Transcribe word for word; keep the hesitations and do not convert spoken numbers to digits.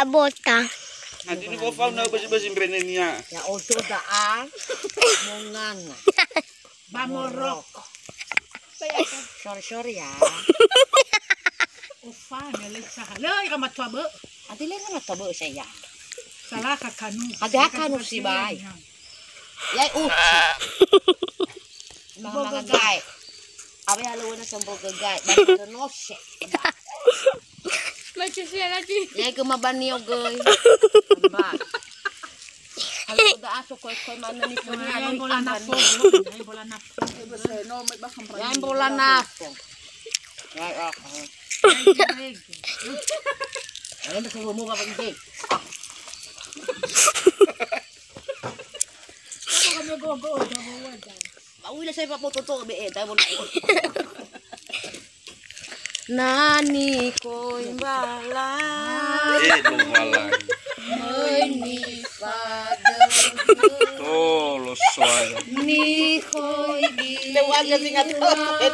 Abota. Nanti ni fofau na besi-besi mbrene nia. Ya odo da'a monganga. Ba moroko. Sore-sore ya. Ofa ne le saha. Le ira matua bö. Adi le matua bö saya. Salah kakanu. Ada kanu si bai. Yai uci. Manga-manga gae. Awe halo wena sembo gegae. Bani nose. Macam sia lagi. Yai gema banio gei. Mbak. Halo udah aso koi-koi mana ni soni. Yai bola nafo. Yai bola nafo. Yai bola nafo. Yai ah. Yai bola nafo. Ba uila sai fa moto to be, eh, tai bolu. Nani koi mbala. Eh, lu mbala. Moi ni fadö. Tolo soal. Ni koi di. Lewat jadi nggak tahu.